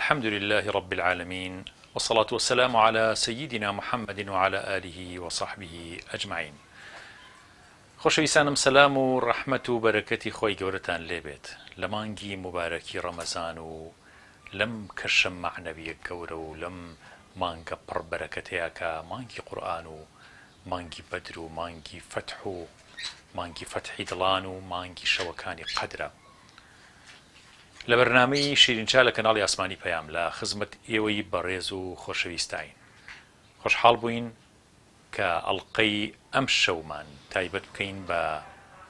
الحمد للە رب العالمین والصلاة والسلام علی سیدنا محمد وعلی آله وصحبه اجمعین خۆشەویستانم سەلام و ڕەحمەت و بەرەکەتی خوای گەورەتان لێبێت لە مانگی موبارەکی ڕەمەزان و لەم کەشە مەعنەویە گەورە و لەم مانگە پڕ بەرەکەتەیا کە مانگی قورئان و مانگی بەدر و مانگی فەتح و مانگی فەتحی دڵان و مانگی شەوەکانی قەدرە لە بەرنامەی شیرین چا لە کەناڵی ئاسمانی پەیام لە خزمەت ئێوەی بەڕێز و خۆشەویستاین. خۆشحاڵ بووین کە ئەڵقەی ئەم شەومان تایبەت بکەین بە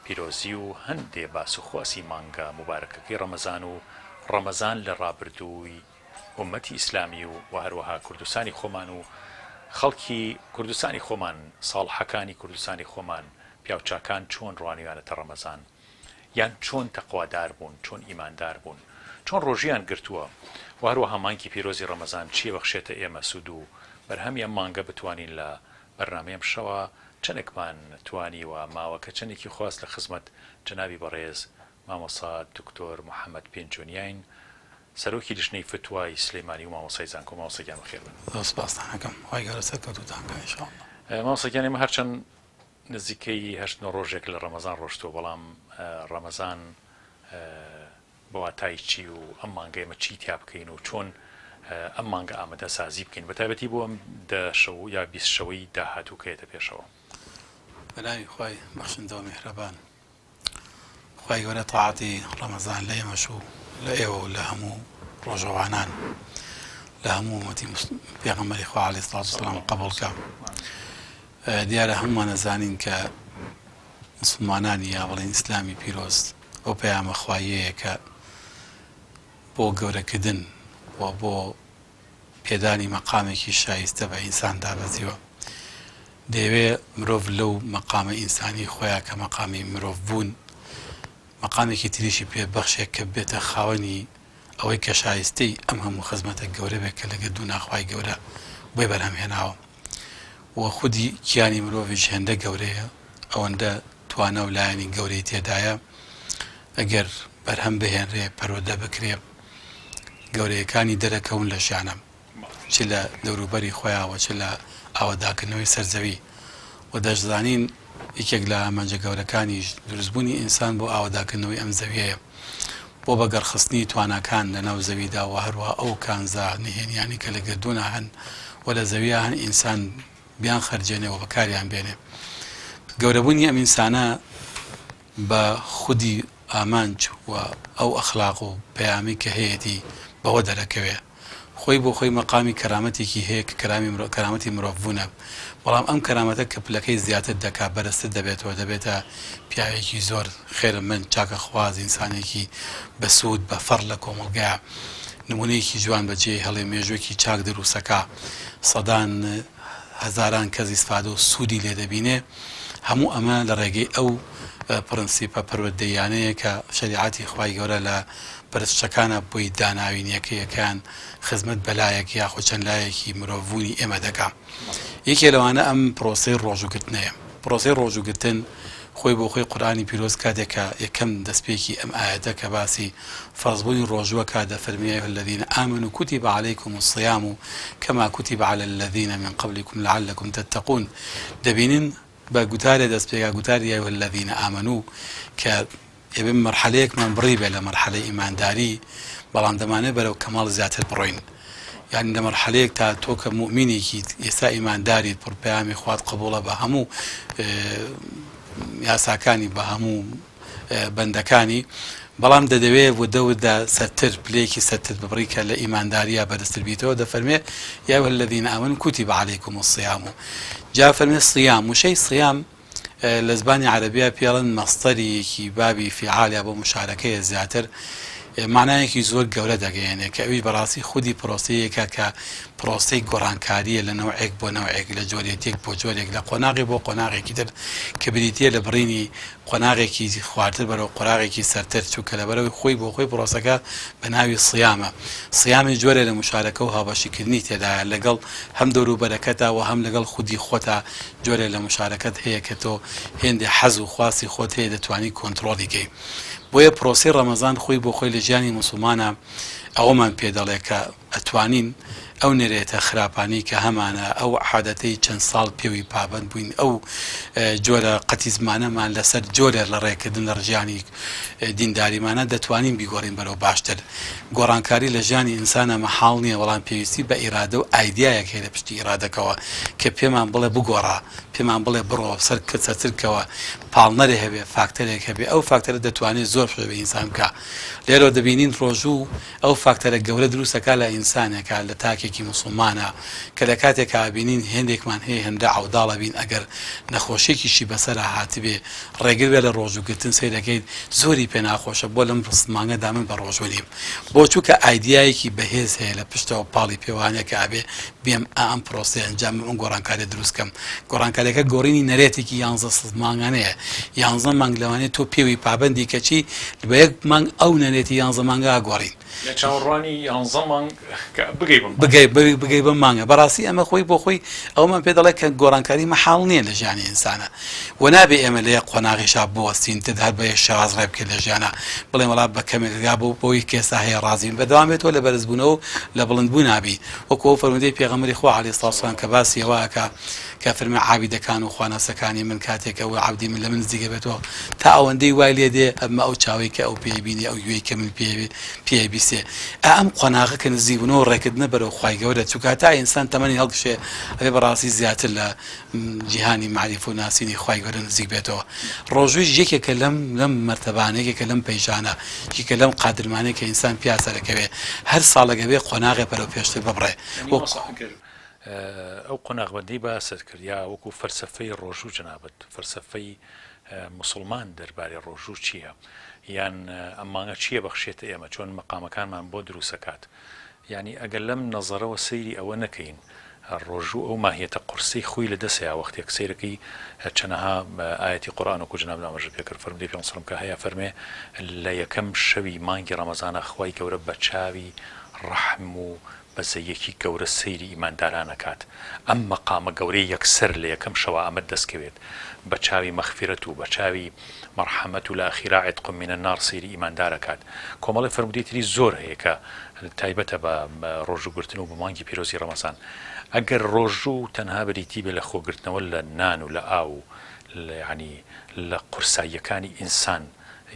پیرۆزی و هەندێ باس و خواسی مانگە موبارەکەکەی ڕەمەزان و ڕەمەزان لە ڕابردووی ئوممەتی ئیسلامی و وە هەروەها کوردستانی خۆمان و خەڵکی کوردستانی خۆمان ساڵحەکانی کوردستانی خۆمان پیاوچاکان چۆن ڕوانیویانەتە ڕەمەزان یان چۆن تەقوادار بوون، چۆن ئیماندار بوون، چۆن ڕۆژویان گرتووە و هەروەها مانگی پیرۆزی ڕەمەزان چی ئەبەخشێتە ئێمە سوود و بەرهەمی ئەم مانگە بتوانین لە بەرنامەی ئەمشەوە چەنێکمان توانیوە ماوە کە چەنێکی خواست لە خزمەت جەنابی بەڕێز مامۆستا دکتۆر محمد پێنجۆنیاین سەرۆکی لیژنەی فتوای سلێمانی و مامۆستای زانکۆ مامۆستا گیان بەخێر بن. زۆر سوپاستان ئەکەم خوای گەورە سەرکەوتووتان کا ان شاء اللە. مامۆستا گیان ئێمە هەرچەند نزیکەی هەشت نۆ ڕۆژێک لە ڕەمەزان ڕۆشتووە، بەڵام ڕەمەزان بە واتای چی و ئەم مانگە ئێمە چی تیا بکەین و چۆن ئەم مانگە ئامادەسازی بکەین بە تایبەتی بۆ ئەم دە شەو یا 20 شەوەی داهاتوو کە یەتە پێشەوە؟ بە ناوی خوای بەخشندە و میهرەبان. خوای گەورە تاعەتی ڕەمەزان لە ئێمەش و لە ئێوە و لە هەموو ڕۆژەوانان لە هەموو ئومەتی پێغەمبەری خوا عەلەیهی سڵات وسلام قبوڵ کە. دیارە هەموومان ئەزانین کە موسڵمانانی یا بڵێین ئیسلامی پیرۆز ئەو پەیامە خواییەیە کە بۆ گەورەکردن و بۆ پێدانی مەقامێکی شایستە بە ئینسان دابەزیوە. دەیەوێ مرۆڤ لەو مەقامە ئینسانی خۆیا کە مەقامی مرۆڤ بوون مەقامێکی تریشی پێ بەخشێ کە ببێتە خاوەنی ئەوەی کە شایستەی ئەم هەموو خزمەتە گەورە بێت کە لە گەردوونا خوای گەورە بۆی بەرهەم هێناوە و خودی کیانی مرۆڤیش هێندە گەورەیە ئەوەندە توانا و لایەنی گەورەی تێدایە ئەگەر بەرهەم بهێنرێ پەروەردە بکرێ گەورەیەکانی دەرەکەون لە ژیانە چ لە دەوروبەری خۆیان و چ لە ئاوەداکردنەوەی سەر زەوی و دەشزانین یەکێک لە ئامانجە گەورەکانیش دروستبوونی ئینسان بۆ ئاوەداکردنەوەی ئەم زەویەیە بۆ بەگەڕخستنی تواناکان لە ناو زەویدا و هەروەها ئەو کانزا نهێنیانەی کە لە گەردوونا هەن و لە زەویا هەن ئینسان بیانخەرجێنێ و بەکاریان بێنێ. گەورەبوونی ئەم ئینسانە بە خودی ئامانج و ئەو ئەخلاق و پەیامەی کە هەیەتی بەوە دەرەکەوێ. خۆی بۆ خۆی مەقامی کەرامەتێکی هەیە کە کەرامی کەرامەتی مرۆڤبوونە، بەڵام ئەم کەرامەتە کە پلەکەی زیاتر دەکا بەرزتر دەبێتەوە دەبێتە پیاوێکی زۆر خێرمەند، چاکەخواز، ئینسانێکی بەسوود، بەفەڕ لە کۆمەڵگەیا نموونەیەکی جوان بەجێ هێڵێ، مێژووێکی چاک درووسەکا، سەدان هەزاران کەس ئیسفادە و سوودی لێ دەبینێ، هەموو ئەمە لە ڕێگەی ئەو پرنسیپە پەروەردەییانەیە کە شەریعەتی خوای گەورە لە پەرستشەکانە بۆی داناوین یەکە یەکەیان خزمەت بە لایەک یاخود چەند لایەکی مرۆڤبوونی ئێمە دەکا. یەکێ لەوانە ئەم پرۆسەی ڕۆژووگرتنەیە. پرۆسەی ڕۆژووگرتن خۆی بۆ خۆی قورئانی پیرۆز کاتێک کە یەکەم دەستپێکی ئەم ئایەتە کە باسی فەرزبوونی ڕۆژووە کا دەفەرموێ یا ایها الذین آمنوا کتب علیکم الصیام کما کتب علی الذین من قبلکم لعلکم تتقون دەبینین بە گوتارێ دەست پێکا گوتاری یا ایها الذین آمنوا کە ئێمە مەرحەلەیەکمان بڕیبێ لە مەرحەلەی ئیمانداری بەڵام دەمانەوێت بەرەو کەماڵ زیاتر بڕۆین یانی لە مەرحەلەیەک تا تۆ کە موئمینێکیت ئێستا ئیمانداریت پڕ پەیامی خوات قبوڵە بە هەموو یاساکانی بە هەموو بەندەکانی بەڵام دەدەوێ وردە وردە سەرتر پلەیەکی سەرتر ببڕی کە لە ئیمانداریا بەرزتر بیتەوە دەفەرمێ یا ایها الذین آمنوا کتب علیکم الصیام جا فەرمێ صیام وشەی صیام لە زبانی عەرەبیا پێڵن مەستەریەکی بابی فیعال یا بۆ مشارەکەیە زیاتر مانایەکی زۆر گەورە دەگەیەنێ کە ئەویش بەڕاستی خودی پرۆسەیەکە کە پرۆسەی گۆڕانکارییە لە نەوعێک بۆ نەوعێک، لە جۆرێتییەک بۆ جۆرێک، لە قۆناغێ بۆ قۆناغێکی تر کە بریتییە لە بڕینی قۆناغێکی خوارتر بەرەو قۆراغێکی سەرتر، چونکە لەبەرئەوەی خۆی بۆ خۆی پرۆسەکە بە ناوی صیامە. صیامیش جۆرێ لە موشارەکە و هاوبەشیکردنی تێدایە لەگەڵ هەم دەوروبەرەکەتا و هەم لەگەڵ خودی خۆتا جۆرێ لە موشارەکەت هەیە کە تۆ هێندێ حەز و خواستی خۆت هەیە دەتوانی کۆنترۆڵی کەی. بۆیە پرۆسەی ڕەمەزان خۆی بۆ خۆی لە ژیانی موسڵمانا ئەوەمان پێ دەڵێ کە ئەتوانین ئەو نەرێتە خراپانەی کە هەمانە، ئەو عادەتەی چەند ساڵ پێوی پابەند بووین، ئەو جۆرە قەتیزمانەمان لەسەر جۆرێ لە ڕێکردن لە ژیانی دینداریمانە دەتوانین بیگۆڕین بەرەو باشتر. گۆڕانکاری لە ژیانی ئینسانا مەحاڵ نییە، بەڵام پێویستی بە ئیرادە و ئایدیایەک هەیە لە پشتی ئیرادەکەوە کە پێمان بڵێ بگۆڕە، پێمان بڵێ بڕۆ سەر سەرترکەوە، پاڵنەرێ هەبێ، فاکتەرێک هەبێ، ئەو فاکتەرە دەتوانێ زۆر شت بە ئینسان بکا. لێرەوە دەبینین ڕۆژوو ئەو فاکتەرە گەورە دروست ئەکا لە ئینسانێکا، لە تاکێکی موسوڵمانا، کە لە کاتێکا ئەبینین هێندێکمان هەیە هێندە عەوداڵ ئەبین ئەگەر نەخۆشیەکیشی بەسەرا هاتبێ ڕێگر بێ لە ڕۆژوو گرتن سەیرەکەیت زۆری پێ ناخۆشە بۆ لەم مانگەدا من بە ڕۆژوو نیم بۆ چونکە ئایدیایەکی بەهێز هەیە لە پشتەوە پاڵی پێوانە کە ئەبێ بێم ئا ئەم پرۆسەیە ئەنجام بەم ئەم گۆڕانکاریە دروست کەم گۆڕانکاریەکە گۆڕینی نەرێتێکی یانزە سەد مانگانەیە یانزە مانگ لەوانەیە تۆ پێوی پابەندی کەچی بە یەک مانگ ئەو نەرێتی یانزە مانگە ئەگۆڕین. لە چاوەڕوانی یانزە مانگ کە بگەی بەم مانگە. بگەی بگەی بەم مانگە بەڕاستی ئەمە خۆی بۆ خۆی ئەوەمان پێ دەڵێ کە گۆڕانکاری مەحاڵ نییە لە ژیانی ئینسانە و نابێ ئێمە لە یەک قۆناغیشا بوەستین تر هەر بە یەک شێواز ڕێ بکەین لە ژیانا بڵێین وەڵا بە کەمێک گا بۆ بەوەی کە ئێستا هەیە ڕازی بین بەردەوام بێتەوە لە بەرزبوونەوە و لە بڵندبوونا بی وەکو ئەو فەرموودەی پێغەمبەری خوا علیە الصلوة والسلام کە باسی ئەوە ئەکا کە فەرمی عابیدەکان و خواناسەکانی من کاتێک ئەو عەبدی من لە من نزیک ئەبێتەوە تا ئەوەندەی وای لێ دێ ئەبمە ئەو چاوەی کە ئەو پێی بینێ ئەو گوێی کە من پێی پێی بیسێ ئا ئەم قۆناغە کە نزیک بوونەوە و ڕێکردنە بەرەو خوای گەورە چونکە هەتا ئینسان تەمەنی هەڵکشێ ئەبێ بەڕاستی زیاتر لە جیهانی مەعریفە و ناسینی خوای گەورە نزیک بێتەوە ڕۆژوویش یەکێکە لەم لەم مەرتەبانە یەکێکە لەم پەیژانە یەکێکە لەم قادرمانەی کە ئینسان پیا سەرەکەوێ هەر ساڵێک ئەبێ قۆناغێ بەرەو پێشتر ببڕێ یانی وەک مامۆستا ئەگەر ئەو قۆناغبەندیی باست کرد یا وەکوو فەلسەفەی ڕۆژوو جەنابت فەلسەفەی موسڵمان دەربارەی ڕۆژوو چییە؟ یان ئەم مانگە چییە بەخشێتە ئێمە چۆن مەقامەکانمان بۆ دروستەکات؟ یانی ئەگەر لەم نەزەرەوە سەیری ئەوە نەکەین ڕۆژوو ئەو ماهیەتە قورسەی خۆی لە دەست هەیە وەختێک سەیرەکەی چەنەها ئایەتی قورئان وەکو جەنابت ئاماژەت پێ کرد فەرموودەی پێغەمبەر سەڵەم کە هەیە فەرمێ لە یەکەم شەوی مانگی ڕەمەزانا خوای گەورە بە چاوی ڕەحم و بەزەیەکی گەورە سەیری ئیمانداران ئەکات ئەم مەقامە گەورەی یەکسەر لە یەکەم شەوا ئەمەت دەست کەوێت بە چاوی مەغفیرەت و بە چاوی مەڕحەمەت و لە ئەخیرا عتق من النار سەیری ئیماندار ئەکات کۆمەڵێ فەرموودەی تری زۆر هەیە کە تایبەتە بە ڕۆژوو گرتن و بە مانگی پیرۆزی ڕەمەزان ئەگەر ڕۆژوو تەنها بریتی بێ لە خۆگرتنەوە لە نان و لە ئاو و لە یانی لە قورساییەکانی ئینسان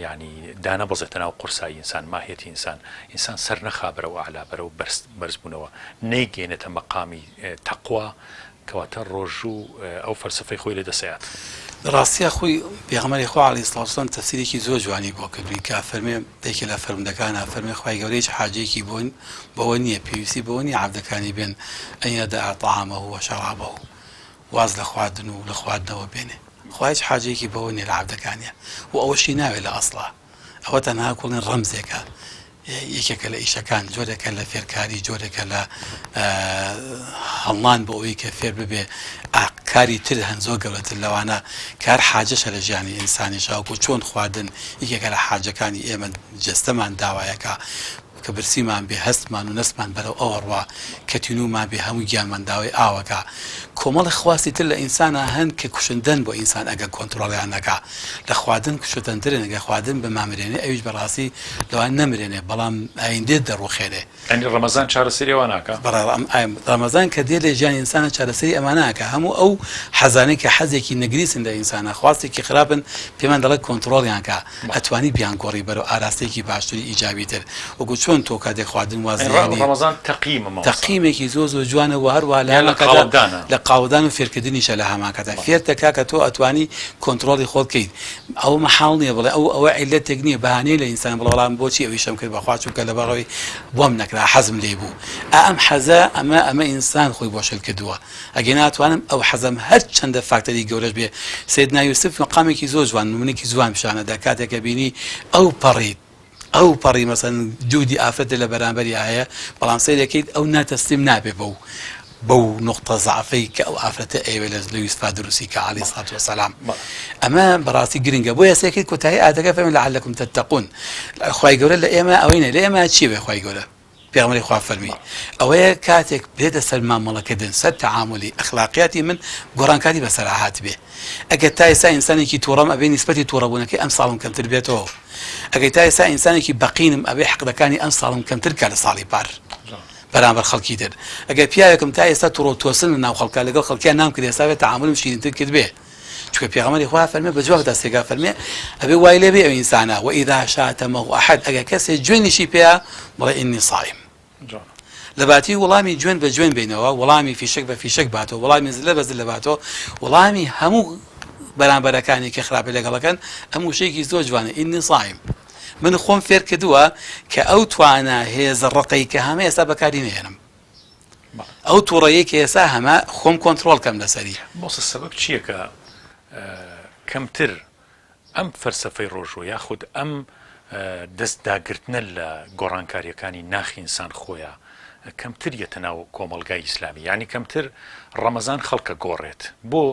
یانی دانەبەزێتە ناو قورسایی ئینسان ماهیەتی ئینسان ئینسان سەر نەخا بەرەو ئەعلا بەرەو بەرز بەرزبوونەوە نەیگەیەنێتە مەقامی تەقوا کەواتە ڕۆژوو ئەو فەلسەفەی خۆی لە دەست ئەیات. لە ڕاستیا خۆی پێغەمبەری خوا علیە الصلوە والسلام تەفسیرێکی زۆر جوانی بۆ کردوین کە ئەفەرموێ یەکێ لە فەرموودەکانا ئەفەرموێ خوای گەورە هیچ حاجەیەکی بۆ بەوە نییە پێویستی بەوە نییە عەبدەکانی بێن ان یدع طعامه وشرابه واز لە خواردن و لە خواردنەوە بێنێ خوا هیچ حاجەیەکی بەوە نییە لە عەبدەکانیا و ئەوەشی ناوێ لە ئەسڵا ئەوە تەنها کوڵین ڕەمزێکە یەکێکە لە ئیشەکان، جۆرێکە لە فێرکاری، جۆرێکە لە هەڵنان بۆ ئەوەی کە فێر ببێ کاری تر هەن زۆر گەورەتر لەوانە کە هەر حاجەشە لە ژیانی ئینسانیشا وەکو چۆن خواردن یەکێکە لە حاجەکانی ئێمە جەستەمان داوایەکە کە برسیمان بێ هەستمان و نەستمان بەرەو ئەوە ڕوا کە تینوومان بێ هەموو گیانمان داوای ئاوەکە کۆمەڵی خواستی تر لە ئینسانا هەن کە کوشندەن بۆ ئینسان ئەگەر کۆنترۆڵیان نەکا لە خواردن کوشتەنترن گەر خواردن بمامرێنێ ئەویش بەڕاستی لەوان نەمرێنێ بەڵام ئایندێت دەڕوخێنێ. یانی ڕەمەزان چارەسەری ئەوە ناکا؟ بەڵێ ڕەمەزان کە دێ لە ژیانی ئینسانە چارەسەری ئەمانە ئەکا هەموو ئەو حەزانەی کە حەزێکی نەگریسن لە ئینسانە خواستێکی خراپن پێمان دەڵێ کۆنتڕۆڵیان کە ئەتوانی بیانگۆڕی بەرەو ئاراستەیەکی باشتری ئیجابی تر وەکو چۆن تۆ کاتێک خواردن واز دەهێنی ڕەمەزان تەقیمە مامۆستا. تەقیمێکی زۆر زۆر جوانە وە هەروەها لە یان لە هەمان کاتا قاڵبدانە. لە قاڵبدان و فێرکردنیشە لە هەمان کاتا فێرت دەکا کە تۆ ئەتوانی کۆنتڕۆڵی خۆت بکەیت ئەوە مەحاڵ نییە بڵێ ئەو ئەوە عیلەتێک نییە بەهانەیە لە ئینسان بڵێ وەڵا من بۆچی ئەو ئیشەم کرد بەخوا چونکە لەبەر ئەوەی بۆم نەکرا حەزم لێی بوو ئا ئەم حەزە ئەمە ئەمە ئینسان خۆی بۆ شل کردووە ئەگەر ناتوانم ئەو حەزەم هەر چەندە فاکتەری گەورەش بێ سەیدنا یوسف مەقامێکی زۆر جوان نمونەیەکی جوان پیشانەدا کاتێک کە بینی ئەو پەڕی. ئەو پەڕی مەسەن جوودی ئافرەتە لە بەرامبەریا هەیە بەڵام سەیرەکەیت ئەو ناتەسلیم نابێ بەو بەو نوقتە زەعفەی کە ئەو ئافرەتە ئەیەوێ لە لە یوسفا دروستی کە عەلەیهی سڵات وەسەلام ئەمە بەڕاستی گرنگە بۆیە سەیرکەیت کۆتایی ئایەتەکە فەرمی لعلکم تتقون خوای گەورە لە ئێمە ئەوەی نیە لە ئێمە چی بێ خوای گەورە پێغەمبەری خوا فەرمی ئەوەیە کاتێک بێتە سەر مامەڵەکردن سەر تەعامولی ئەخلاقیاتی من گۆڕانکاری بەسەرا هاتبێ ئەگەر تا ئێستا ئینسانێکی تووڕەم ئەبێ نیسبەتی تووڕەبوونەکەی ئەم ساڵم کەمتر بێتەوە ئەگەر تا ئێستا ئینسانێکی بەقینم ئەبێ حقدەکانی ئەم ساڵم کەمتر کا لە ساڵی پار بەرامبەر خەڵکی تر ئەگەر پیاوێکم تا ئێستا توڕە و تۆسن لە ناو خەڵکا لەگەڵ خەڵکیان نام کرد ئێستا بێ تەعامولم شیرینتر کرد بێ چونکە پێغەمبەری خوا فەرمێ بە جواب دەستێکا فەرمێ ئەبێ وای لێ بێ ئەو ئینسانە وإذا شاتمه أحد ئەگەر کەسێ جوێنیشی پێیا بڵێ إني صائم لە باتی وەڵامی جوێن بە جوێن بینەوە وەڵامی فیشەک بە فیشەک باتەوە وەڵامی زلە بە زلە باتەوە وەڵامی هەموو بەرامبەرەکانی کە خراپی لەگەڵەکەن ئەم وشەیەکی زۆر جوانە إني صائم من خۆم فێر کردووە کە ئەو توانا هێزە ڕقەی کە هەمە ئێستا بەکاری نەهێنم ئەو توڕەیەی کە ئێستا هەمە خۆم کۆنتڕۆڵ کەم لەسەری. مامۆستا سەبەب چییە کە کەمتر ئەم فەلسەفەی ڕۆژووە یاخود ئەم دەست داگرتنە لە گۆڕانکاریەکانی ناخی ئینسان خۆیە کەمتر یەتە ناو کۆمەڵگای ئیسلامی یعنی کەمتر ڕەمەزان خەڵکە گۆڕێت بۆ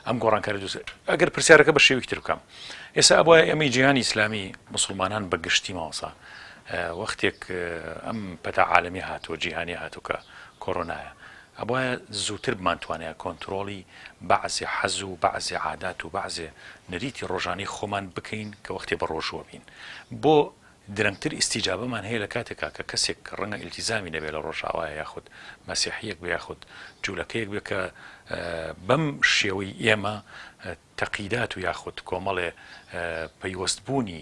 ئەم گۆڕانکاری دروست ئەگەر پرسیارەکە بە شێوەیەکی تر بکەم ئێستا ئەبوایە ئێمەی جیهانی ئیسلامی موسڵمانان بە گشتی مامۆستا وەختێک ئەم پەتا عالەمی هاتووە جیهانی هاتوو کە کۆرۆنایە ئەبوایە زووتر بمانتوانایە کۆنترۆڵی بەعزێ حەز و بەعزێ عادات و بەعزێ نەریتی ڕۆژانەی خۆمان بکەین کە وەختێ بە ڕۆژووە بین بۆ درەنگتر ئیستیجابەمان هەیە لە کاتێکا کە کەسێک ڕەنگە ئیلتیزامی نەبێ لە ڕۆژئاوایە یاخود مەسیحیەک بێ یاخود جولەکەیەک بێ کە بەم شێوەی ئێمە تەقیدات و یاخود کۆمەڵێ پەیوەست بوونی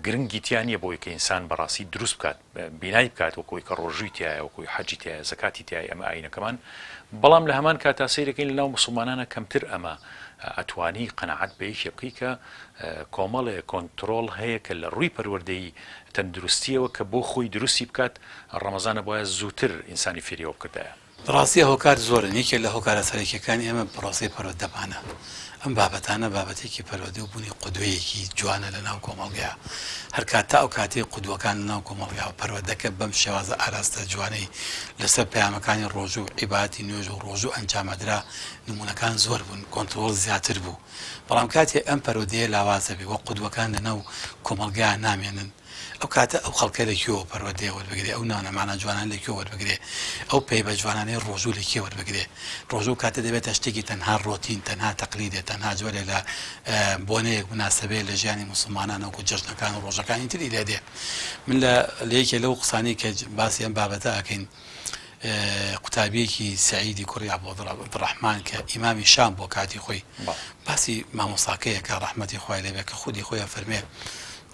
گرنگی تیا نییە بۆی کە ئینسان بەڕاستی دروست بکات بینای بکات وەکۆی کە ڕۆژووی تایە وەکۆی حەجی تایە زەکاتی تایە ئەمە ئاینەکەمان بەڵام لە هەمان کاتا سەیرەکەین لەناو مسلمانانە کەمتر ئەمە ئەتوانی قەناعەت بە یەکێ بکەی کە کۆمەڵێ کۆنترۆڵ هەیە کە لە ڕووی پەروەردەی تەندروستیەوە کە بۆ خۆی دروستی بکات ڕەمەزانە بۆیە زووتر ئینسانی فێریەوە بکردایە. بەڕاستی هۆکار زۆرن، یەکێک لە هۆکارە سەرەکیەکانی ئێمە پرۆسەی پەروەردەمانە، ئەم بابەتانە بابەتێکی پەروەردە و بوونی قودوەیەکی جوانە لە ناو کۆمەڵگەیا، هەر کات تا ئەو کاتەی قودوەکان لە ناو کۆمەڵگا و پەروەردەکە بەم شێوازە ئاراستە جوانەی لەسەر پەیامەکانی ڕۆژوو و عیبادەتی نوێژ و ڕۆژوو ئەنجامەدرا نمونەکان زۆر بوون کۆنترۆڵ زیاتر بوو بەڵام کاتێ ئەم پەروەردەیە لاواز دەبێ و قودوەکان لە ناو کۆمەڵگا نامێنن ئەو کاتە ئەو خەڵکە لە کوێوە پەروەردەیە وەربگرێ؟ ئەو نانە مانا جوانانە لە کوێ وەربگرێ؟ ئەو پەیڤە جوانانەی ڕۆژوو لە کێ وەربگرێ؟ ڕۆژوو کاتێ دەبێتە شتێکی تەنها ڕۆتین، تەنها تەقلیدێ، تەنها جۆرێ لە بۆنەیەک، موناسەبەیە لە ژیانی موسڵمانان وەکوو جەژنەکان و ڕۆژەکانی تری لێ دێ. من لە لە یەکێ لەو قسانەی کە باسی ئەم بابەتە ئەکەین، قوتابیەکی سەعیدی کوڕی عەبدوڕەحمان کە ئیمامی شام بووە کاتی خۆی باسی مامۆستاکەیە کە ڕەحمەتی خوای لێ بێ کە خودی خۆی ئەفەرمێ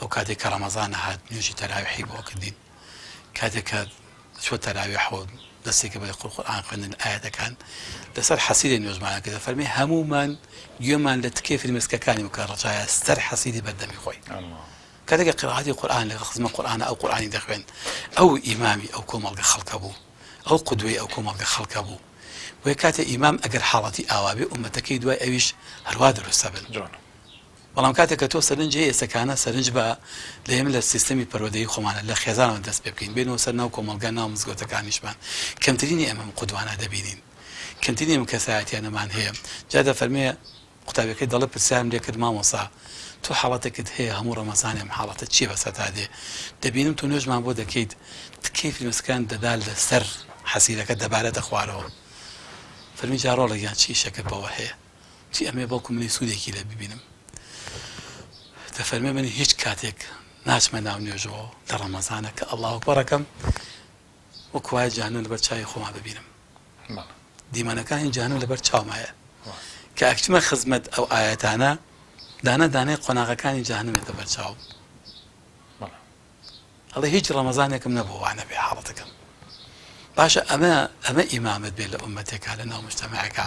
ئەو کاتێک کە ڕەمەزان هات نوێژی تەراویحی بۆ کردین کاتێک کە چوە تەراویحەوە دەستێکە بە قورئان خوێندن ئاەتەکان لەسەر حەسیری نوێژمانە کرد فەرمی هەموومان گوێمان لە تکێ فرمێسکەکانی بکە ڕچایە سەر حەسیری بەردەمی خۆی کاتێک کە قیرائەتی قورئان لەگەڵ خزمە قورئانە ئەو قورئانی دەخوێند ئەو ئیمامی ئەو کۆمەڵگە خەڵکە بوو ئەو قودوەی ئەو کۆمەڵگە خەڵکە بوو بۆیە کاتێ ئیمام ئەگەر حاڵەتی ئاوا بێ ئومەتەکەی دوای ئەویش هەروا دروستە بن جوانە. بەڵام کاتێک کە تۆ سەرنج هەیە ئێستەکانە سەرنج بە لە ئێمە لە سیستەمی پەروەردەیی خۆمانە لە خێزانەوە دەست پێ بکەین بێنەوە سەر ناو کۆمەڵگا ناو مزگەوتەکانیشمان کەمترینی ئێمە ئەم قودوانە دەبینین کەمترینی ئەم کەسایەتیانەمان هەیە جا دەفەرمێ قوتابیەکەی دەڵێ پرسیارم لێ کرد مامۆستا تۆ حاڵەتێکت هەیە هەموو ڕەمەزانێ ئەم حاڵەتە چیە بەسەرتا دێ دەبینم تۆ نوێژمان بۆ دەکەیت تکەی فرمێسکان دەدا لەسەر حەسیرەکە دەبارێتە خوارەوە فەرمی جا ڕۆڵە گیان چی ئیشەکەت بەوە هەیە چی ئەمێ بەڵکو منی سوودێکی لێ ببینم دەفەرمێ من هیچ کاتێک ناچمە ناو نوێژەوە لە ڕەمەزانە کە ئەڵڵا ئەکبەڕەکەم وەک وایە جەهەنەم لەبەر چاوی خۆما ببینم دیمەنەکانی جەهەنەم لەبەر چاومایە کە ئەکچمە خزمەت ئەو ئاەتانە دانە دانەی قۆناغەکانی جەهەنەمێتە بەر چاوم ئەڵێ هیچ ڕەمەزانێکم نەبوو وانە بێ حاڵەتەکەم باشە ئەمە ئەمە ئیمامەت بێت لە ئومەتێکا لە ناو مجتەمەعەکە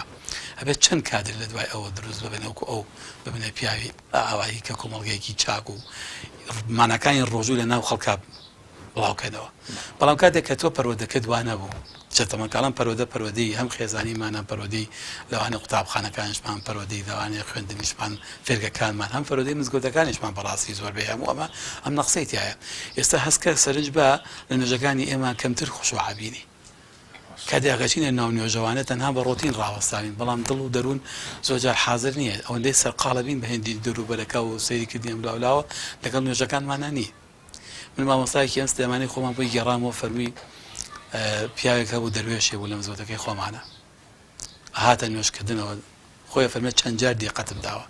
ئەبێت چەند کادر لە دوای ئەوە دروست ببن وەکو ئەو ببنە پیاوی ئاوایی کە کۆمەڵگەیەکی چاک و ماناکانی ڕۆژوو لە ناو خەڵکا بڵاوکەنەوە بەڵام کاتێک کە تۆ پەروەردەکەت وا نەبوو. چەتەمە کاڵم پەروەدە پەروەدەی هەم خێزانیمان هەم پەروەدەی لەوانەیە قوتابخانەکانیشمان پەروەدەی لەوانەیە خوێندنیشمان فێرگەکانمان هەم پەروەدەی مزگەوتەکانیشمان بەڕاستی زۆربەی هەموو ئەمە ئەم نەقسەی تایە ئێستا هەستکە سەرنج بە لە نوێژەکانی ئێمە کەمتر خشوع بینی کاتێک ئەچینە ناو نوێژەوانە تەنها بە ڕۆتین ڕاوەستاوین بەڵام دڵ و دەروون زۆرجار حازر نییە ئەوەندەی سەرقاڵە بین بە هێندی دەوروبەرەکە و سەیری کردنی ئەملاولاوە لەگەڵ نوێژەکانمانە نییە من مامۆستایەکی ئەم سلێمانی خۆمان بۆی گێڕامەوە فەرمووی پیاوێک هەبوو دەروێشێ بوو لە مزگەوتەکەی خۆمانە هاتە نوێژکردنەوە خۆی فەرمێ چەند جار دیقەتم داوە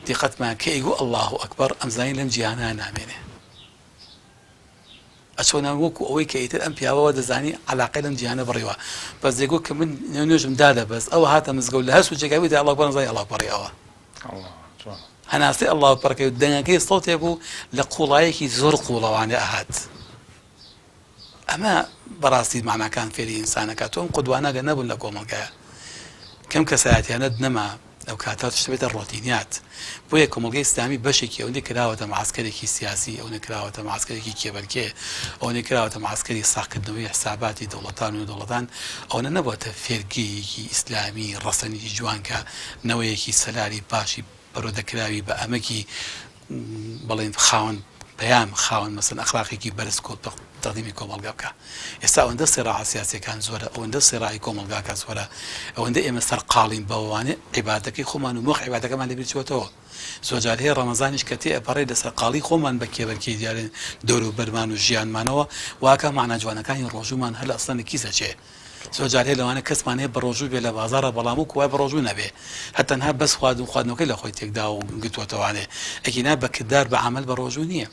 دیقەتمان کە ئیگو الله ئەکبەر ئەمزانی لەم جیهانە نامێنێ ئەچۆنە وەکو ئەوەی کە ئیتر ئەم پیاوەوە دەزانی علاقەی لەم جیهانە بڕیوە بەس دەگو کە من نوێژم دادە بەس ئەوە هاتە مزگەوت لە هەر سوچێکا وتی الله ئەکبەر زانی الله ئەکبەڕی ئەوە هەناسەی اللە اکبرەکەی و دەنگەکەی سەوتێ بوو لە قوڵایەکی زۆر قوڵەوانێ ئەهات ئەمە بەڕاستی معناکان فێری ئینسانەکە تۆم قودوانە گە نەبوون لە کۆمەڵگایە کەم کەسایەتیانەت نەما ئەو کاتە شتە بێتە ڕۆتینیات بۆیە کۆمەڵگەی ئیسلامی بەشێکی ئەوەندەی کراوەتە معسکەرێکی سیاسی ئەوەندە کراوەتە معسکەرێکی کێبەرکێ ئەوەندەی کراوەتە معسکەری ساغکردنەوەی حساباتی دەوڵەتان و دەوڵەتان ئەوەنە نەبووەتە فێرگەیەکی ئیسلامی ڕەسەنێکی جوان کە نەوەیەکی سەلاری باشی پەروەردەکراوی بە ئەمەکی بەڵێن خاوەن پەیام خاوەن مەسەن ئەخلاقێکی بەرز کۆ تەقدیمی کۆمەڵگا بکا ئێستا ئەوەندە سێراعە سیاسیەکان زۆرە ئەوەندە سێراعی کۆمەڵگاکە زۆرە ئەوەندە ئێمە سەرقاڵین بەوانێ عیبادەکەی خۆمان و مۆخ عیبادەکەمان لەبیر چۆتەوە زۆرجار هەیە ڕەمەزانیش کە تێ ئەپەڕێ لە سەرقاڵی خۆمان بە کێبەرکێی دیارێن دەوروبەرمان و ژیانمانەوە واکا مەعنا جوانەکانی ڕۆژوومان هەر لە ئەسڵەن لە کیس ئەچێ. زۆرجار هەیە لەوانە کەسمان هەیە بەڕۆژوو بێ لە بازاڕا بەڵام وەکو وای بەڕۆژوو نەبێ هەر تەنها بەس خواردن خواردنەوەکەی لە خۆی تێکداوە و گرتووەتەوانێ ئەگینا بە کردار بە عەمەل بەڕۆژوو نییە.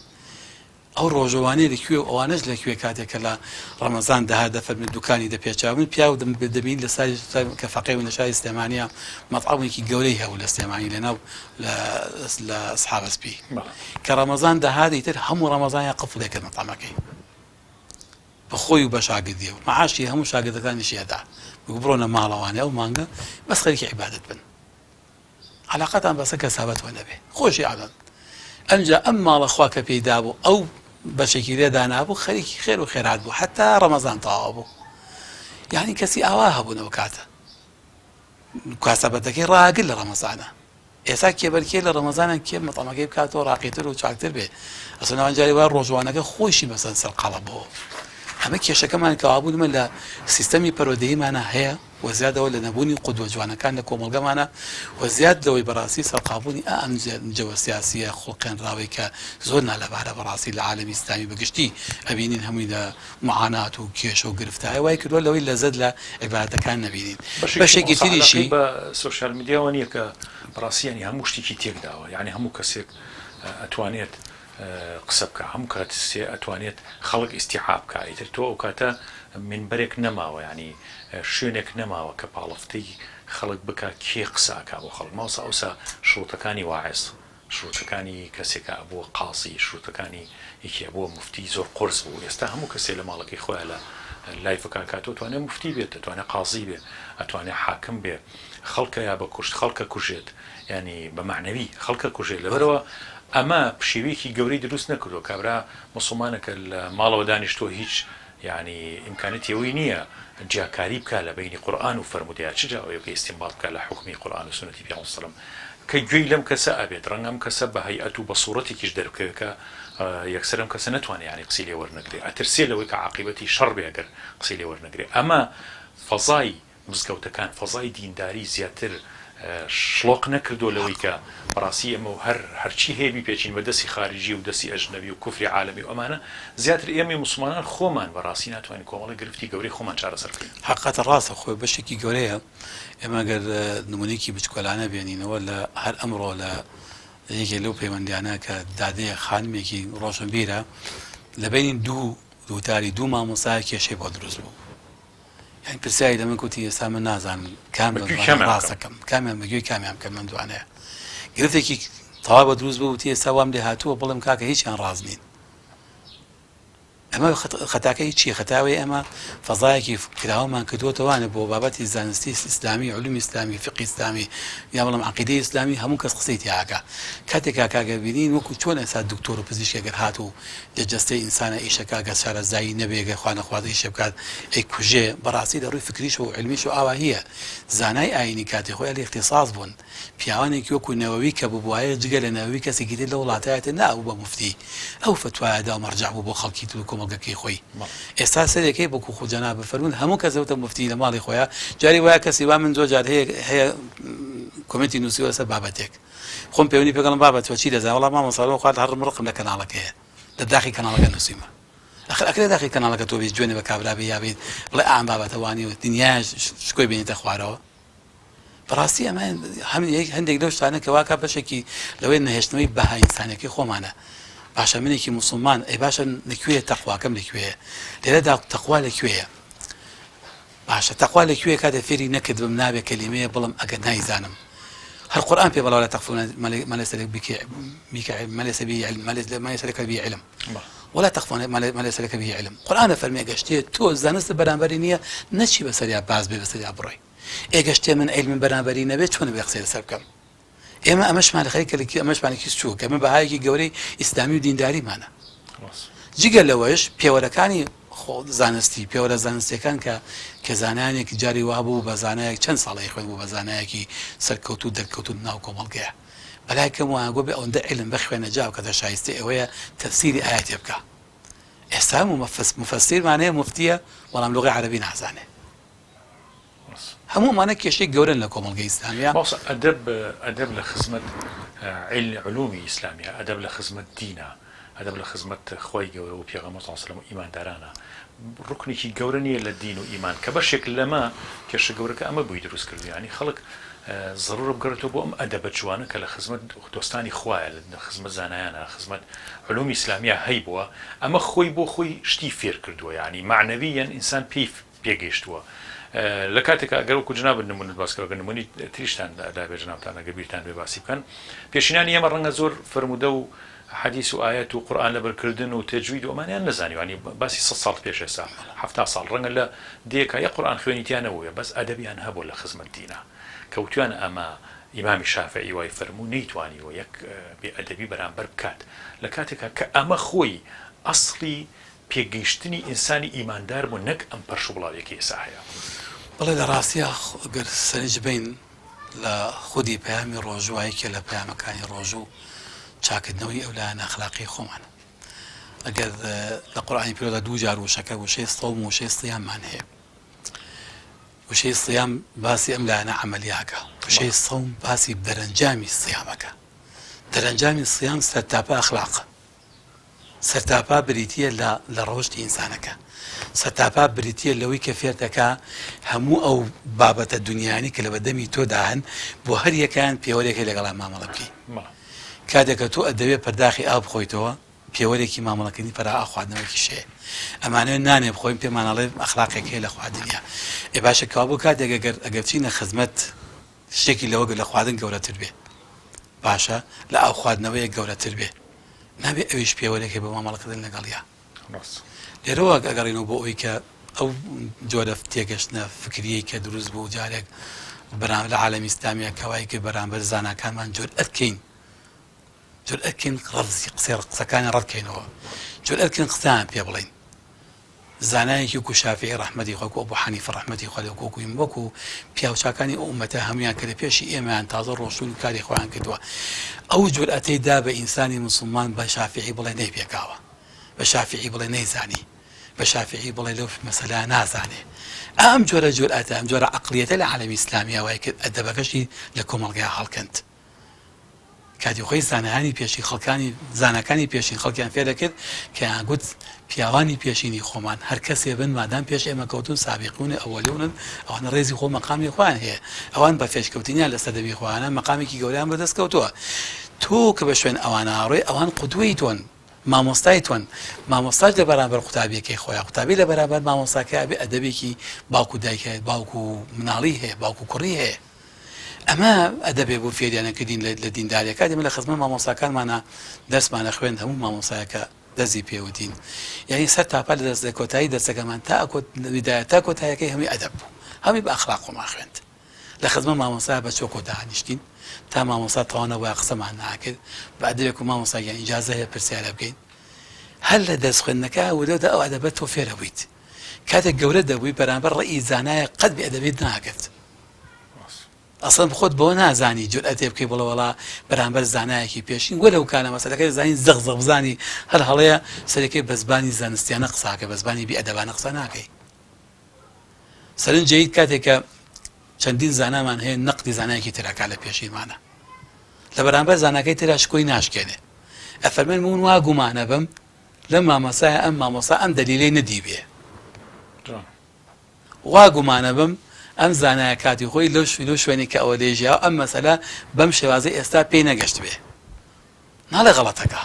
ئەو ڕۆژەوانەی لە کوێ و ئەوانەش لە کوێ کاتێک کە لە ڕەمەزان دەهات دەفەرمی دوکانی دەپێچا من پیاو دەبین لە ساری کە فەقێ بوو لە شاری سلێمانیە مەتعەمێکی گەورەی هەبوو لە سلێمانی لە ناو لە سحابە سپی کە ڕەمەزان دەهات ئیتر هەموو ڕەمەزانیان قفڵ دەکرد مەتعەمەکەی بە خۆی و بە شاگردی و معاشی هەموو شاگردەکانیشی ئەدا بڕۆنە ماڵەوانێ ئەو مانگە بەس خەریکی عیبادەت بن عەلاقەتان بەسە کەسابەتەوە نەبێ خۆشی عەلەن ئەمجا ئەم ماڵە خوا کە پێی دابوو ئەو بەشێکی لێ دانابوو خەریکی خێر و خێرات بوو حتا ڕەمەزان تەواو بوو یعنی کەسی ئاوا هەبوونەوە کاتە کاسەبەتەکەی ڕاگر لە ڕەمەزانە ئێستا کێبەرکێ لە ڕەمەزانان کێ مەتەمەکەی بکاتەوە ڕاقیتر و چاکتر بێ ئەسەنەوە جاری وای ڕۆژوانەکە خۆشی مەسەن سەرقاڵە بۆ ئەمە کێشەکەمان کەوابوو من لە سیستەمی پەروەردەییمانە هەیە و زیادەوە لە نەبوونی قودوە جوانەکان لە کۆمەڵگەمانە و زیاد لەوەی بەڕاستی سەرقاڵبوونی ئا ئەم جەوە سیاسیە خوڵقێنراوەی کە زۆر نالەبارە بەڕاستی لە عالەمی ئیسلامی بەگشتی ئەبینین هەمووی لە معانات و کێشە و گرفتایە وای کردوە لەوەی لەزەت لە عیبادەتەکان نەبینین بەشێکی تریشی بە سۆشیال میدیاوە نییە کە بەڕاستی یانی هەموو شتێکی تێکداوە یانی هەموو کەسێک ئەتوانێت قسە بکا هەموو کاتسێ ئەتوانێت خەڵک ئیستیعاب کا ئیتر تۆ ئەو کاتە مینبەرێک نەماوە یانی شوێنێک نەماوە کە پاڵفتەی خەڵک بکا کێ قسە ئەکا بۆ خەڵک مامۆستا ئەوسا شروتەکانی واعظ شروتەکانی کەسێکە ئەبووە قازی شروتەکانی یەکی ئەبووە موفتی زۆر قورس بوو ئێستا هەموو کەسێ لە ماڵەکەی خۆیا لە لایڤەکە ئەکاتەوە توانێ موفتی بێت ئەتوانێ قازی بێ ئەتوانێ حاکم بێ خەڵکە یا بە کوشت خەڵکە کوژێت یانی بە مەعنەوی خەڵکە کوژێ لەبەرئەوە ئەمە پشێویەکی گەورەی دروست نەکردوە کابرا موسڵمانەکە لە ماڵەوە دانیشتوە هیچ یانی ئیمکانەتی ئەوەی نیە جیاکاری بکا لە بەینی قورئان و فەرموودەیا چ جا ئەوەی کە ئیستینبات بکا لە حوکمی قورئان و سوننەتی پێغەمبەر صلی اللە کە گوێی لەم کەسە ئەبێت ڕەنگە ئەم کەسە بە هەیئەت و بە سوڕەتێکیش دەربکەوێ کە یەکسەر ئەم کەسە نەتوانێ یانی قسەی لێ وەرنەگرێ ئەترسێ لەوەی کە عاقیبەتی شەڕ بێ ئەگەر قسەی لێ وەرنەگرێ ئەمە فەزای مزگەوتەکان فەزای دینداری زیاتر شڵۆق نەکردووە لەوەی کە بەڕاستی ئێمە و هەر هەرچی هەیە بیپێچین بە دەستی خاریجی و دەستی ئەجنەبی و کوفری عالەمی و ئەمانە زیاتر ئێمەی موسڵمانان خۆمان بەڕاستی ناتوانین کۆمەڵێک گرفتی گەورەی خۆمان چارەسەر بکەین. حەقیقەتە ڕاستە خۆی بەشێکی گەورەیە ئێمە گەر نمونەیەکی بچکۆلانە بێنینەوە لە هەر ئەمڕۆ لە یەکێ لەو پەیوەندیانە کە دادەیە خانمێکی ڕۆشنبیرە لە بەینی دوو وتاری دوو مامۆستا کێشەی بۆ دروست بوو یانی پرسیاری لە من کوتی ئێستا من نازانم کام بە لە گوێی دوانە کامیان بکەم؟ ڕاستەکەم کامیان بە گوێی کامیان بکەم لەم دوانەیە گرفتێکی تەواو بە دروست بوو وتی ئێستا وام لێ هاتووە بڵێم کاکە هیچیان ڕاست نین. ئەمە خەتاکە هی چیە؟ خەتا ئەوەیە ئێمە فەزایەکی کراوەمان کردووەتەوانە بۆ بابەتی زانستی ئیسلامی، علومی ئیسلامی، فقهی ئیسلامی یا بڵێم عەقیدەی ئیسلامی هەموو کەس قسەی تیا ئەکا. کاتێک کاکە ئەگەر بینین وەکو چۆن ئێستا دکتۆر و پزیشک ئەگەر هات و لە جەستەی ئینسانە ئیشەکا گەر شارەزایی نەبێ گەر خوا نەخوازە ئیشێ بکات ئەیکوژێ بەڕاستی لە ڕووی فکریشەوە و عیلمیشەوە ئاواهیە زانای ئایینی کاتی خۆی ئەهلی ئیختیساس بوون پیاوانێکی وەکو نەوەوی کە ببوایە جگە لە نەوەوی کەسێکی تر لەو وڵاتایەتە نەئەبوو بە موفتی ئەو فەتوایە دا و مەرجەع بوو بۆ خەڵکی تر و کۆمەڵگەکەی خۆی ئێستا سەرێکەی بەکو خۆ جەناب بفەرموون هەموو کەس دەبێتە موفتی لە ماڵی خۆیا جاری وایە کەسی وا من زۆر جار هەیە هەیە کۆمێنتی نووسیوە لەسەر بابەتێک خۆم پەیوەندی پێگەڵم بابە تۆ چی دەزانی وەڵا مامۆستا لەوە خوارد هەر ڕقم لە کەناڵەکەیە لە داخی کەناڵەکە نووسیمە ئەخر ئەکرێ داخی کەناڵەکە تۆ بیت جوێنێ بە کابرا بێ یا بیت بڵێ ئام بابەتە وانی و دنیایش شکۆی بێنیتە خوارەوە بەڕاستی ئەمە هەندێک لەو شتانە کە واکە بەشێکی لەوەی نەهێشتنەوەی بەها ئینسانەکەی خۆمانە باشە منێکی موسڵمان ئەی باشە لەکوێ تەخواکەم لەکوێیە لێرەدا تەخوا لەکوێیە باشە تەخوا لەکوێ کاتێ فێری نەکردبم نابێ کەلیمەیە بڵم ئەگەر نایزانم هەر قورآن پێ بەڵا لە تەقفو ما ليس لك بك ما ليس به علم ما ليس لك به علم ولا تقف ما ليس لك به علم قورئان ئەفەرمێ گەر شتێ تۆ زانستت بەرامبەری نییە نەچی بەسەریا باز بێ بەسەریا بڕۆی ئێ گەر شتێ من عیلمم بەرامبەری نەبێت چۆن بێ قسەی لەسەر بکەم ئێمە ئەمەشمان خەریکە لە ئەمەشمان کیس چووە کە ئەمە بەهایەکی گەورەی ئیسلامی و دینداریمانە جگە لەوەش پێوەرەکانی زانستی پێوەرە زانستیەکان کە کە زانایانێک جاری وابوو بە زانایەک چەند ساڵی خوێن بوو بە زانایەکی سەرکەوتوو دەرکەوتوو ناو کۆمەڵگەیە بەلای کەم وایان گۆ بێ ئەوەندە عیلم بخوێنە جا ئەوکاتە شایستەی ئەوەیە تەفسیری ئایەتێ بکا ئێستا مفەسیرمان هەیە موفتیە بەڵام لوغەی عەرەبی نازانێ هەموو ئەمانە کێشەی گەورەن لە کۆمەڵگەی ئیسلامیە. مامۆستا ئەدەب ئەدەب لە خزمەت علومی ئیسلامیە ئەدەب لە خزمەت دینە ئەدەب لە خزمەت خوای گەورە و پێغەمبەر صلی اللە علیە وسلم و ئیماندارانە ڕوکنێکی گەورە نییە لە دین و ئیمان کە بەشێک لەمە کێشە گەورەکە ئەمە بۆی دروست کردووە یانی خەڵک زەرورە بگەڕێتەوە بۆ ئەم ئەدەبە جوانە کە لە خزمەت دۆستانی خوایە لە خزمەت زانایانە خزمەت علومی ئیسلامیە هەیبووە ئەمە خۆی بۆ خۆی شتی فێر کردووە یانی مەعنەویەن ئینسان پێی پێگەیشتووە لە کاتێکا ئەگەر وەکو جنابت نمونەت باس کرد ئەگەر نمونەی تریشتان لابێ جنابتان ئەگەر بیرتان بێ باسی بکەن پێشینانی ئێمە ڕەنگە زۆر فەرموودە و حەدیس و ئایەت و قورئان لەبەرکردن و تەجوید و ئەمانیان نەزانیوە یانی باسی سەد ساڵ پێش ئێستا حەفتا ساڵ ڕەنگە لە دێکا یەک قورئان خوێنی تیا نەبووبێ بەس ئەدەبیان هەبووە لە خزمەت دینا کە وتویانە ئەمە ئیمامی شافعی وای فەرموو نەیتوانیوە یەک بێ ئەدەبی بەرامبەر بکات لە کاتێکا کە ئەمە خۆی ئەسڵی پێگەیشتنی ئینسانی ئیماندار بوو نەک ئەم پەرش و بڵاویە کە ئێسا هەیە. بەڵێ لە ڕاستیا گەر سەرنج بەین لە خودی پەیامی ڕۆژووە یەکێ لە پەیامەکانی ڕۆژوو چاکردنەوەی ئەو لایەنە ئەخلاقیەی خۆمانە ئەگەر لە قورئانی پیرۆزدا دوو جار وشەکە وشەی صوم و وشەی صیاممان هەیە وشەی صیام باسی ئەم لایەنە عەمەلیاکە وشەی صوم باسی دەرەنجامی صیامەکە دەرەنجامی صیام سەرتاپا ئەخلاقە سەرتاپا بریتییە لە لە ڕەوشتی ئینسانەکە. سەرتاپا بریتییە لەوەی کە فێرت ئەکا هەموو ئەو بابەتە دونیایانەی کە لەبەردەمی تۆدا هەن بۆ هەر یەکەیان پێوەرێک هەیە لەگەڵیان مامەڵە بکەی. کاتێک کە تۆ ئەتەوێ پەرداخی ئاو بخۆیتەوە پێوەرێکی مامەڵەکردنی پەرا ئاو خواردنەوەیەکیش هەیە. ئەمانەوێ نانێ بخۆین پێمان ئەڵێ ئەخلاقێک هەیە لە خواردنیا. ئێ باشە کەوابوو کاتێک ئەگەر ئەگەر بچینە خزمەت شتێکی لەوە لە خواردن گەورەتر بێ باشە لە ئاو خواردنەوەیەک گەورەتر بێ نابێ ئەویش پێوەرێک هەیە بۆ مامەڵەکردن لەگەڵیا. ڕاست. لێرەوە ئەگەڕێینەوە بۆ ئەوەی کە ئەو جۆرە تێگەشتنە فکریەی کە دروست بوو جارێک بەرام لە عالەمی ئیسلامیە کە وای کرد بەرامبەر زاناکانمان جورئەت کەین جورئەت کەین ڕەفزی قسەی قسەکانی ڕەت کەینەوە جورئەت کەین قسەیان پێ بڵێین زانایەکی وەکو شافعی ڕەحمەتی خوا وەکو ئەبو حەنیفە ڕەحمەتی خوا لێ وەکو وەکو پیاوچاکانی ئەو ئوممەتە هەموویان کە لە پێشی ئێمەیان تازە ڕۆشتوون و کاری خۆیان کردووە ئەو جورئەتەی دا بە ئینسانی موسڵمان بە شافعی بڵێ نەیپێکاوە بە شافعی بڵێ نەیزانی بە شافعی بڵێ لەو مەسەلە نازانێ ئەم جۆرە جورئەتە ئەم جۆرە عەقڵیەتە لە عالەمی ئیسلامییا وای کرد ئەدەبەکەشی لە کۆمەڵگای هەڵکەند کاتی خۆی زانایانی پێشین خەڵکانی زاناکانی پێشین خەڵکیان فێرەکرد کە یان گوت پیاوانی پێشینی خۆمان هەر کەسێ بن مادام پێش ئێمە کەوتون سابقون ئەوەلونن ئەوانە ڕێزی خۆ مەقامی خۆیان هەیە ئەوان بە پێشکەوتنیان لە سەردەمی خۆیانە مەقامێکی گەورەیان بەدەست کەوتووە تۆ کە بە شوێن ئەوانە ئاڕۆی ئەوان قودوەی تۆن مامۆستای تۆن مامۆستاش لە بەرامبەر قوتابیەکەی خۆیان قوتابی لە بەرامبەر مامۆستاکەی ئەبێ ئەدەبێکی باوک و دایک هەیە باوک و مناڵی هەیە باوک و کوڕی هەیە ئەمە ئەدەبێ بوو فێریان ئەکردین لە دینداریە کاتێ من لە خزمەت مامۆستاکانمانا دەرسمان ئەخوێند هەموو مامۆستایەکە. دەرزی پێ وتین یانی سەر تاپا لە دەست لە کۆتایی دەرسەکەمان تا کۆت بدایە تا کۆتایەکەی هەمووی ئەدەب بوو هەمووی بە ئەخلاق خۆمان خوێند لە خزمە مامۆستا بە چۆکۆ دانیشتین تا مامۆستا تەواو نەبوایە قسەمان ناکرد بە ئەدەبێک و مامۆستا گیان ئیجازە هەیە پرسیارە بکەین هەر لە دەرس خوێندنەکە ودەوتە ئەو ئەدەبە تۆ فێرە بوویت کاتێک گەورە دەبووی بەرامبەر ڕئی زانایە قەت بێ ئەدەبیت ناکرد. ئەسڵەن خۆت بەوە نازانی جورئەتێ بکەی بڵێ وەڵا بەرامبەر زانایەکی پێشین وەلەو کانە مەسەلەکەی زانی زەق زەق بزانی هەر هەڵەیە سەرەکەی بە زبانی زانستیانە قساکە بە زبانی بی ئەدەبانە قسە ناکەی سەرنج جەید کاتێک کە چەندین زانامان هەیە نەقدی زانایەکی تراکا لە پێشینمانە لە بەرامبەر زاناکەی ترا شکۆی ناشکێنێ ئەفەرمێن من وا گومانە بم لەم مامۆسایە ئەم مامۆسا ئەم دەلیلەی نەدیبێ وا گومانەبم ئەم زانایە کاتی خۆی لەو لەو شوێنەی کە ئەوە لێی ژیاوە ئەم مەسەلە بەم شێوازەی ئێستا پێی نەگەشتبێ. ناڵێ غەڵەتەکە.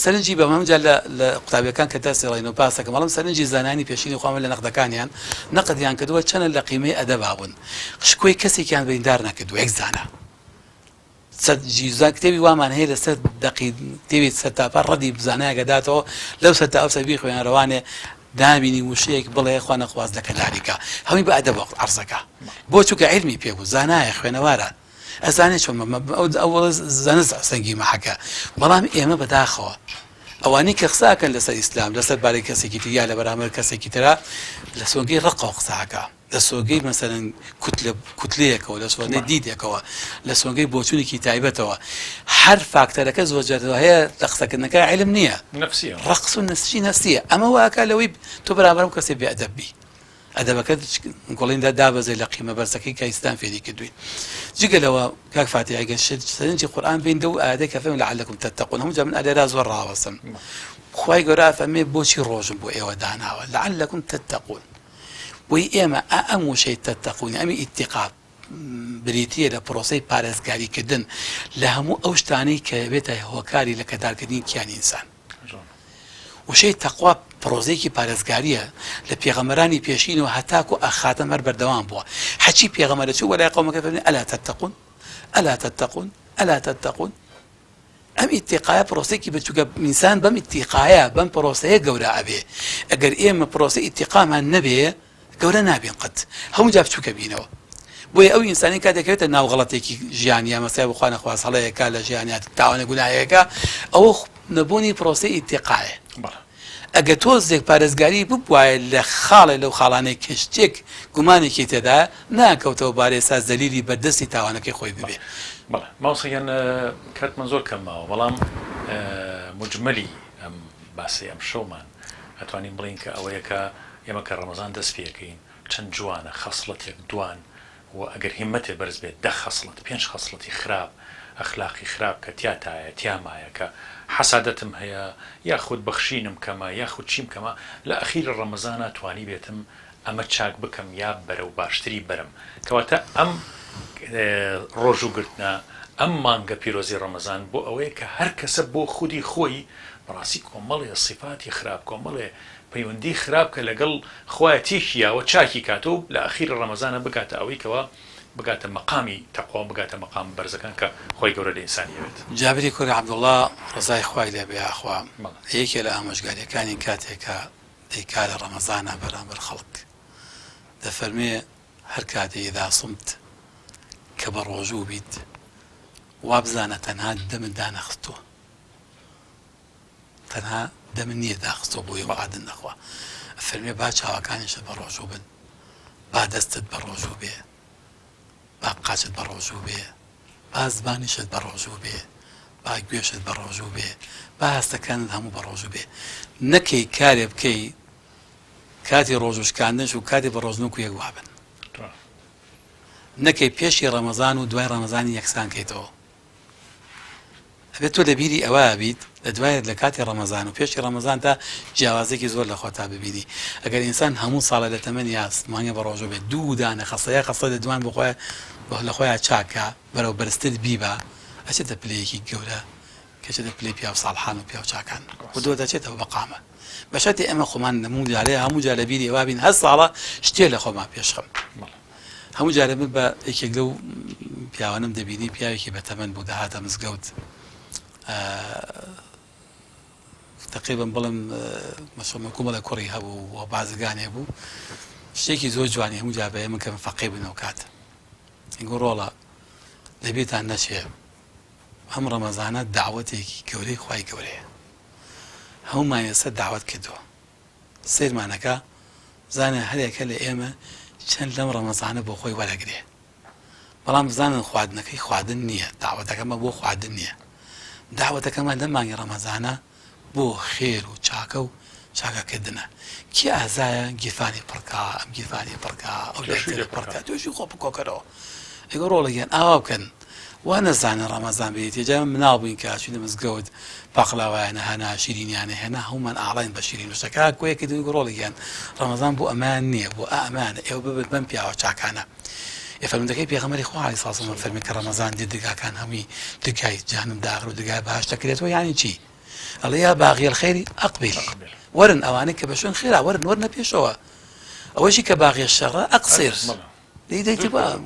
سەرنجی بەم هەمجا لە لە قوتابیەکان کە دەرسی ڕێن و باسەکەم بەڵام سەرنجی زانانی پێشینی خۆم لە نەقدەکانیان نەقدیان کردووە چەنە لە قیمەی ئەدەبا بوون شکۆی کەسێکیان بریندار نەکردووە یەک زانا سەر کتێبی وامان هەیە لەسەر دەقی کتێبی سەرتاپا ڕەدی زانایەکە داتەوە لەو سەر تا ئەو سەر بیخوێنە ڕەوانێ نابینی وشەیەک بڵێ خوا نەخواست لە کەداریکە هەمووی بە ئەدەب وەقت عەرزەکە بۆ چونکە عیلمی پێ بوو زانایە خوێنەوارە ئەزانێ چۆن ئەو ئەو زانست سەنگی مەحەکە بەڵام ئێمە بەداخەوە ئەوانەی کە قساکەن لەسەر ئیسلام لەسەر بارەی کەسێکی تر یا لە بەرامبەر کەسێکی ترا لە سۆنگەی ڕقەوە قساکە لە سۆگەی مەسەلەن کوتلە کوتلەیەکەوە لە سۆنگەی دیدێکەوە لە سۆنگەی بۆچوونێکی تایبەتەوە هەر فاکتەرەکە زۆر جار هەیە لە قسەکردنەکە عیلم نییە نەفسیە ڕەقس و نەسچی نەفسیە ئەمە واکا لەوەی تۆ بەرامبەرم کەسێ بێ ئەدەب بی ئەدەبەکە گوڵیندا دابەزێ لە قیمە بەرزەکەی کە ئیسلام فێری کردوین جگە لەوە کاک فاتیح ئەگەر شت سەرنجی قورئان بین لەو ئایەتەی کە فەرمووی لعلکم تتقون هەموو جار من ئەلێرا زۆر ڕاوەستم خوای گەورە ئەفەرمێ بۆچی ڕۆژم بۆ ئێوە داناوە لعلکم تتقون بۆی ئێمە ئا ئەم وشەی تتقون ئەمی ئیتقا بریتییە لە پرۆسەی پارێزگاریکردن لە هەموو ئەو شتانەی کە بێتە هۆکاری لەکەدارکردنی کیانی ئینسان. وشەی تەقوا پرۆسەیەکی پارێزگارییە لە پێغەمبەرانی پێشینەوە هەتاکو خاتەم هەر بەردەوام بووە. هەرچی پێغەمبەرە چوو بۆ لای قەومەکەی فەرمووی ئەلا تتقون ئەلا تتقون ئەلا تتقون ئەم ئیتیقایە پرۆسەیەکی بچووکە ئینسان بەم ئیتیقایە بەم پرۆسەیە گەورە ئەبێ ئەگەر ئێمە پرۆسەی ئیتیقامان نەبێ گەورە نابین قەت هەموو جا بچووکە بینەوە بۆیە ئەو ئینسانی کا دەکەوێتە ناو غەڵەتێکی ژیان یا مەسای بخوا نەخواست هەڵەیەکە لە ژیان یا تاوانە گوناهەیەکە ئەوە نەبوونی پرۆسەی ئیتیقایە ئەگەر تۆزێک پارێزگاری ببوایە لە خاڵێ لەو خاڵانەی کە شتێک گومانێکی تێدایە ناکەوتەوە بارێ سا زەلیلی بەردەستی تاوانەکەی خۆی ببێ. بەڵێ مامۆستا گیان کاتمان زۆر کەم ماوە بەڵام موجمەلی ئەم باسەی ئەمشەومان ئەتوانین بڵێین کە ئەوەیە کە ئێمە کە ڕەمەزان دەست پێ ئەکەین چەند جوانە خەسڵەتێک دوان و ئەگەر هیممەتێ بەرز بێت دە خەسڵەت پێنج خەسڵەتی خراپ ئەخلاقی خراپ کە تیاتایە تیامایە کە حەسادەتم هەیە یاخود بەخشینم کەمە یاخود چیم کەمە لە ئەخیری ڕەمەزانا توانیبێتم ئەمە چاک بکەم یا بەرەو باشتری بەرم کەواتە ئەم ڕۆژوو گرتنە ئەم مانگە پیرۆزی ڕەمەزان بۆ ئەوەیە کە هەر کەسە بۆ خودی خۆی بەڕاستی کۆمەڵێ سیفاتی خراپ کۆمەڵێ پەیوەندی خراپ کە لەگەڵ خوایە تێکی یاوە چاکی کاتەوە و لە ئەخیری ڕەمەزانا بگاتە ئەوەی کەوا بگاتە مەقامی تەقوا و بگاتە مەقامە بەرزەکان کە خوای گەورە لە ئینسانی ئەوێت. جابری کوڕی عەبدوڵڵا ڕەزای خوای لێ بێ یاخوا یەکێ لە ئامۆژگاریەکانی کاتێ کە دەیکا لە ڕەمەزانا بەرامبەر خەڵک دەفەرمێ هەر کاتێ اذا صمت کە بەڕۆژوو بیت وابزانە تەنها دەمت دانەخستووە تەنها دەمت نییە داخستووە بۆی خواردن نەخوا ئەفەرمێ با چاوەکانیشت بە ڕۆژوو بن با دەستت بە ڕۆژوو بێ با قاچت بە ڕۆژوو بێ با زمانیشت بە ڕۆژوو بێ با گوێشت بە ڕۆژوو بێ با هەستەکانت هەموو بە ڕۆژوو بێ نەکەی کارێ بکەی کاتی ڕۆژوو شکاندنش و کاتی بە ڕۆژنوک و یەک وابن نەکەی پێشی ڕەمەزان و دوای ڕەمەزانی یەکسان کەیتەوە ئەبێت تۆ لە بیری ئەوە بیت لە دوای لە کاتی ڕەمەزان و پێشی ڕەمەزاندا جیاوازێکی زۆر لە خۆتا ببینی ئەگەر ئینسان هەموو ساڵە لە تەمەنی یاس مانگە بە ڕۆژوو بێت دوو دانە خەسەیە خەسە لە دوان بۆ خۆی لە خۆیان چاکە بەرەو بەرزتر بیبا ئەچێتە پلەیەکی گەورە کەچێتە پلەی پیاو ساڵحان و پیاو چاکان و دۆ دەچێتەوە بە قامە بە شەرتی ئێمە خۆمان نەموو جارێ هەموو جار لە بیری ئەوە بین هەر ساڵە شتێ لە خۆمان پێشخەم هەموو جارێ من بە یەکێک لەو پیاوانم دەبینی پیاوێکی بەتەمەن بوو دەهاتە مزگەوت. تقریبا بڵێم مەسەڵەن کۆمەڵێک کوڕی هەبوو و بازرگانێ بوو شتێکی زۆر جوانی هەموو جا بە ئێمە کە فەقێ بووین ئەو کات گو ڕۆڵە لەبیرتان نەچێ ئەم ڕەمەزانە داوەتێکی گەورەی خوای گەورەیە هەمومان ئێستا داوەت کردووە سەیرمانەکە زانە هەرێکە لە ئێمە چەند لەم ڕەمەزانە بۆ خۆی وەرەگرێ بەڵام بزانن خواردنەکەی خواردن نییە، دەعوەتەکەمە بۆ خواردن نییە، دەعوەتەکەمان لەم مانگی ڕەمەزانە بۆ خێر و چاکە و چاکەکردنە، کێ ئازایە گیرفانی پڕکا، ئەم گیرفانی پڕکا، ئەو لای پڕکا، توێشی خۆ بکۆکەرەوە. ئەگەر ڕۆڵە گیان ئاوا بکەن، وا نەزانن ڕەمەزان بێتێ، جا مناڵ بووین کە چوینە مزگەوت پاقلاوایانە هەنا شیرینیانە هێنا هەموومان ئاڵاین بە شیرین و شتەکە کۆیەکردن ڕۆڵە گیان ڕەمەزان بۆ ئەمەیان نییە بۆ ئەمانە ئێوە ببن بەم پیاوە چاکانە. ئێ فەرموودەکەی پێغەمبەری خوا علیە سڵاو وسلام فەرمی کە ڕەمەزان دێت درگاکان هەمووی درگای جەهەنم داخر و درگای بەهەشت دەکرێتەوە یانی چی ئەڵێ یا باغی الخیر اقبل وەرن ئەوانەی کە بە شوێن خێرا وەرن وەرنە پێشەوە ئەوەشی کە باغی شەڕە اقصر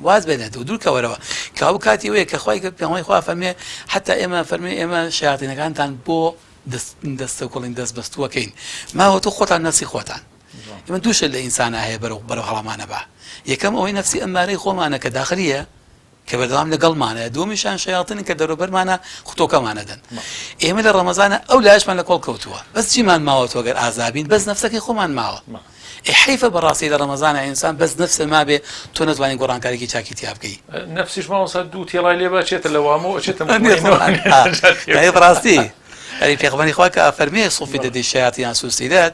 واز بێنێت و دوورکەوەرەوە کاو کاتی وەیە کە خی پێوەی خوا فەرمێ حتا ئێمە فەرمی ئێمە شیاتینەکانتان بۆ دەستە کوڵین دەست بەستووەکەین ماوە تۆ خۆتان نەسی خۆتان ئێمە دوو شت لە ئینسانا هەیە بەرەو بەرەو هەڵەمانە با یەکەم ئەوەی نەفسی ئەمارەی خۆمانە کە داخلیە کە بەردەوام لەگەڵمانە دووەمیشان شەیاطینن کە دەوروبەرمانە خوتۆکەمانە دەن ئێمە لە ڕەمەزانە ئەو لایشمان لە کۆڵ کەوتووە بەس چیمان ماوە تۆ گەر ئازابین بەس نەفسەکەی خۆمان ماوە ئێ حەیفە بەڕاستی لە ڕەمەزانە ئینسان بەس نەفسە مابێ تۆ نەتوانی گۆڕانکاریکی چاکی تیا بکەی نەفسیش مامۆستا دوو تێڵای لێ بچێتە لە وامەوە ئەچێتە بەڕاستی ئەری پێغەمبەری خوا کە ئەفەرمێ صفدت الشیاطین سلسلت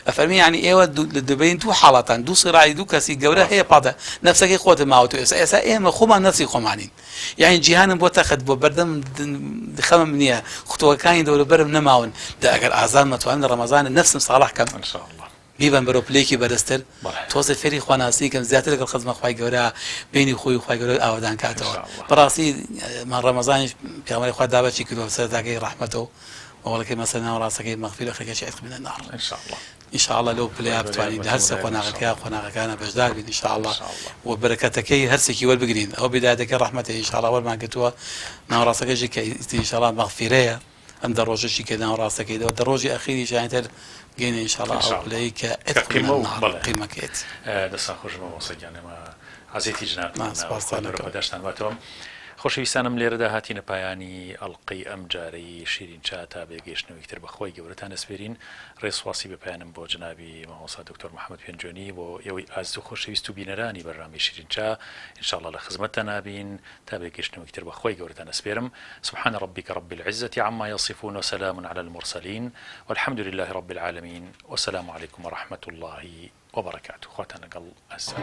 ئەفەرمی یعنی ئێوە دەبین دوو حاڵەتان دوو صراعی دوو کەسی گەورە هەیە پادە نەفسەکەی خۆتە ماوە تو ئێستا ئێستا ئێمە خۆمان نەفسی خۆمانین یعنی جیهانم بۆ تەخت بۆ بەردەم خەمم نییە خوتۆکانی دەوروبەرم نەماون دە ئەگەر ئازاد مەتوانم لە ڕەمەزانە نەفسم ساڵح کەم ان شاء الله بیبەم بەرەو پلەیەکی بەرزتر تۆزێ فێری خواناسی کەم زیاتر لەگەڵ خزمە خوای گەورە بینی خۆی و خوای گەورە ئاوەدان کاتەوە بەڕاستی مان ڕەمەزانیش پێغەمبەری خوا دابەشی کردووە سەرەتاکەی ڕەحمەتە و ئەوەڵەکەی مەسەلەن ناوەڕاستەکەی مەغفیرە ئەخرەکەشی عتق من النار ان شاء الله ان شاء الله لەو پلەیە بتوانین لە هەر سێ قۆناغەکە قۆناغەکانە بەشدار بین ان شاء الله و بەرەکەتەکەی هەرسێکی وەربگرین ئەو بدایەتەکەی ڕەحمەتە ان شاء الله وەرمان گرتووە ناوەڕاستەکەشی کە ان شاء الله مەغفیرەیە ئەم دە ڕۆژەشی کە ناوەڕاستەکەی دەوە دە ڕۆژی ئەخیریش یانی تر گەینە ان شاء الله ئەو پلەی کە عتق من النار قیمەکەیەتی. دەستان خۆش مامۆستا گیان ئێمە عەزێتی جەنابتان خوای گەورە پاداشتان باتەوە. خۆشەویستانم لێرەدا هاتینە پایانی ئەڵقەی ئەم جارەی شیرین چا تا بێ گەیشتنەوەیەکی تر بە خوای گەورەتان ئەسپێرین ڕێز سوپاسی بێ پایانم بۆ جەنابی مامۆستا دکتۆر محمد پێنجوێنی بۆ ئێوەی ئازیز و خۆشەویست و بینەرانی بەرنامەی شیرین چا ان شاء اللە لە خزمەتتان ئەبین تا بێ گەیشتنەوەیەکی تر بە خوای گەورەتان ئەسپێرم سبحان ربک رب العزة عما یصفون وسلام علی المرسلین والحمد لله رب العالمین والسلام علیکم ورحمة اللە وبرکاته خواتان لەگەڵ ئازیزان.